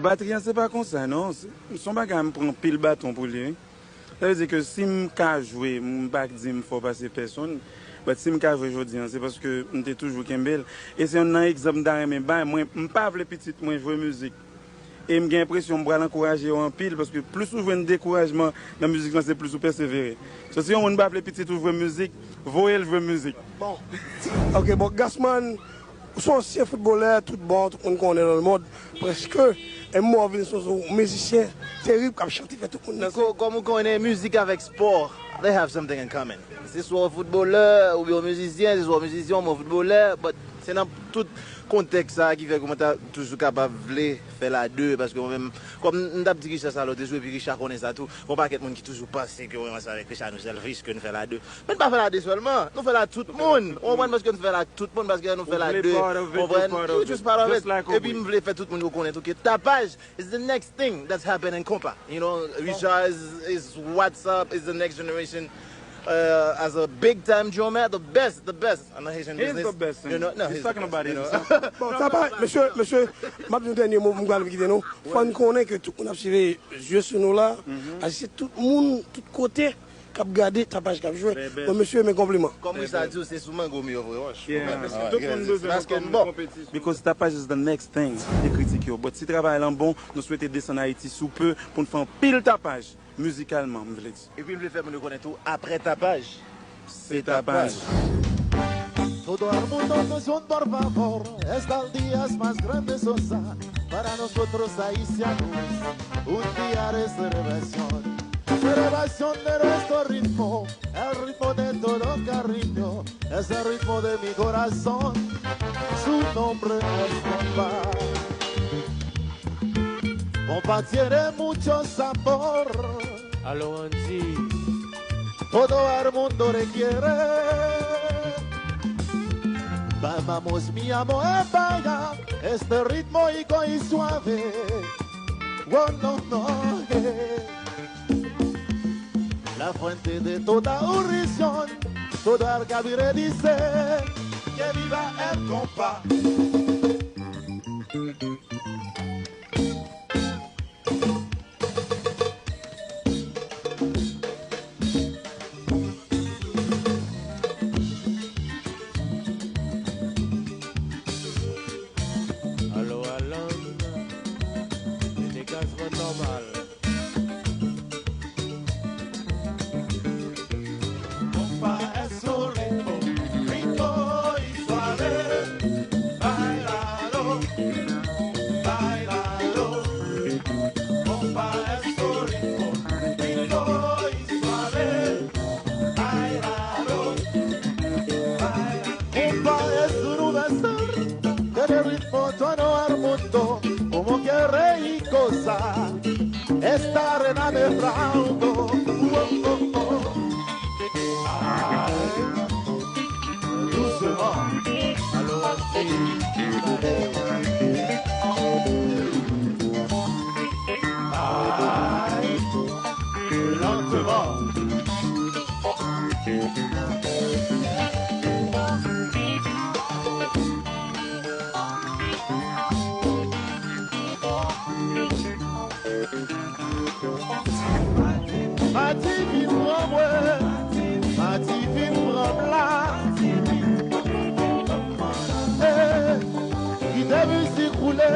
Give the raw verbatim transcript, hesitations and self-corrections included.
Batri an se pa konsa, non. Se se yon bagay m pran pil baton pou li, wi. Sa vle di ke si m ka jwe, m pa di m fò pase pèsonn, but si m ka jwe jodi an, se paske m te toujou kenbe l. E se youn nan egzanp m ta renmen bay. Mwen, m pa vle pitit mwen jwe mizik. E m gen enpresyon m pral ankouraje yo anpil, paske plis ou jwenn dekourajman nan mizik lan, se plis ou pèsevere. So, si yon moun pa vle pitit ou jwe mizik, voye l jwe mizik. Bon. Ok, bon, Gassman, ou se yon ansyen foutbolè, tout bon, tout moun konnen nan lemond, prèske. E m wè w vin sou yon mizisyen terib k ap chante fè tout moun danse. Nico, kòm ou konnen, mizik avèk spò, they have something in common. Se swa w foutbolè, oubyen w mizisyen, se swa w mizisyen, oubyen w foutbolè, but se nan tout kontèks sa a ki fè ke mwen ta toujou kapab vle fè la de, paske mwen menm, kòm m t ap di Richard sa lòt jou, epi Richard konnen sa tou, gen yon pakèt moun ki toujou panse ke mwen ansanm avèk Richard nou selfish, ke nou fè la de. Men n pa fè la de sèlman, nou fè la ak tout moun. Ou konprann? Paske nou fè la ak tout moun, paske lè nou fè la de, ou konprann? You just part of it. Epi m vle fè tout moun yo konnen tou ke Tapaj is the next thing that's happening in konpa. You know, Richard is, is what's up, is the next generation. Uh, as a big time drummer, the best, the best on the Haitian business. He's the best. You know, no, he's talking about it. Bon, Tapaj, mesye, mesye, m ap di yon dènye mo pou m pral kite nou. Fò n konnen ke tout moun ap siveye zye sou nou la. Asiste tout moun, tout kote k ap gade Tapaj k ap jwe. Bon, mesye, men konpliman. Kòm Richard di w, se sou mango m yo voye wòch. Tout moun bezwen nou kòm konpetisyon. Because Tapaj is the next thing. Yo kritike w, but si travay lan bon, nou swete desann Ayiti sou pe pou n fè anpil Tapaj, mizikalman, m vle di. Epi m vle fè moun yo konnen tou, apre Tapaj, se Tapaj. Todo el mundo atención, por favor, estos días más grandes son para nosotros haitianos. Un día de celebración, celebración de nuestro ritmo, el ritmo de todo cariño, es el ritmo de mi corazón. Su nombre es Compa. Compa tiene mucho sabor. Alo Andy. Todo el mundo le quiere. Vamos mi amor, vaya, este ritmo rico y suave. Oh, no, no, eh. La fuente de toda oración, toda la cabina dice que viva el compa. Alo Alan, mete gaz mwen nòmal. Compa es un ritmo rico y suave. Báilalo, báilalo. Compa es un ritmo rico y suave. Báilalo, báilalo. Compa es un universal, tiene ritmo todo el mundo, como quiere y goza. Estar en ametrando. Oh, oh, oh. Ay, doucement. Alò, ay, lentement. Mati vin pran mwen, Mati vin pran m la. Eh, kite mizik woule.